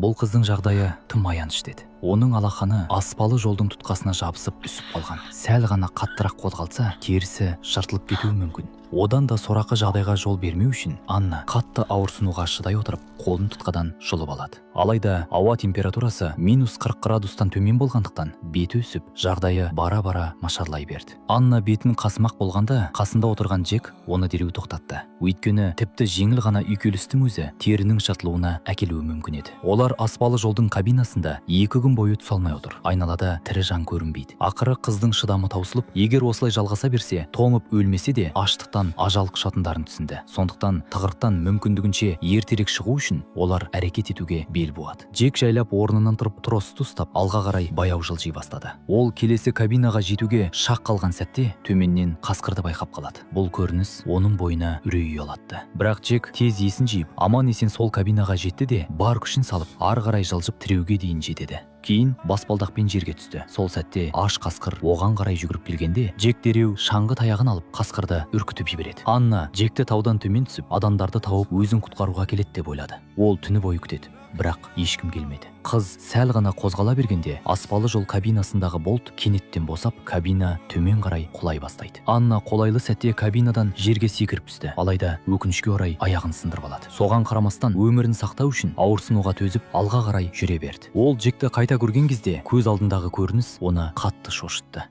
Бұл қыздың жағдайы тым аянышты еді. Оның алақаны аспалы жолдың тұтқасына жабысып, үсіп қалған. Сәл ғана қаттырақ қозғалса, терісі жыртылып кетуі мүмкін. Одан да сорақы жағдайға жол бермеу үшін Анна қатты ауырсынуға шыдай отырып, қолын тұтқадан жұлып алады. Алайда ауа температурасы минус 40 градустан төмен болғандықтан, беті үсіп, жағдайы бара бара нашарлай берді. Анна бетін қасымақ болғанда, қасында отырған Джек оны дереу тоқтатты, өйткені тіпті жеңіл ғана үйкелістің өзі терінің жыртылуына әкелуі мүмкін еді. Олар аспалы жолдың кабинасында 2 күн бойы түсе алмай отыр. Айналада тірі жан көрінбейді. Ақыры қыздың шыдамы таусылып, егер осылай жалғаса берсе, тоңып өлмесе де, аштықтан ажал құшатындарын түсінді. Сондықтан тығырықтан мүмкіндігінше ертерек шығу үшін олар әрекет етуге бел буады. Джек жайлап орнынан тұрып, тросты ұстап, алға қарай баяу жылжи бастады. Ол келесі кабинаға жетуге шақ қалған сәтте төменнен қасқырды байқап қалады. Бұл көрініс оның бойына үрей ұялатты. Бірақ Джек тез есін жиып, аман есен сол кабинаға жетті де, бар күшін салып, ары қарай жылжып, тіреуге дейін жетеді. Кейін баспалдақпен жерге түсті. Сол сәтте аш қасқыр оған қарай жүгіріп келгенде, Джек дереу шаңғы таяғын алып, қасқырды үркітіп жібереді. Анна Джекті таудан төмен түсіп, адамдарды тауып, өзін құтқаруға келеді деп ойлады. Ол түні бойы күтеді, бірақ ешкім келмеді. Қыз сәл ғана қозғала бергенде, аспалы жол кабинасындағы болт кенеттен босап, кабина төмен қарай құлай бастайды. Анна қолайлы сәтте кабинадан жерге секіріп түсті. Алайда өкінішке орай, аяғын сындырып алады. Соған қарамастан, өмірін сақтау үшін ауырсынуға төзіп, алға қарай жүре берді. Ол Джекті қайта көрген кезде, көз алдындағы көрініс оны қатты шошытты.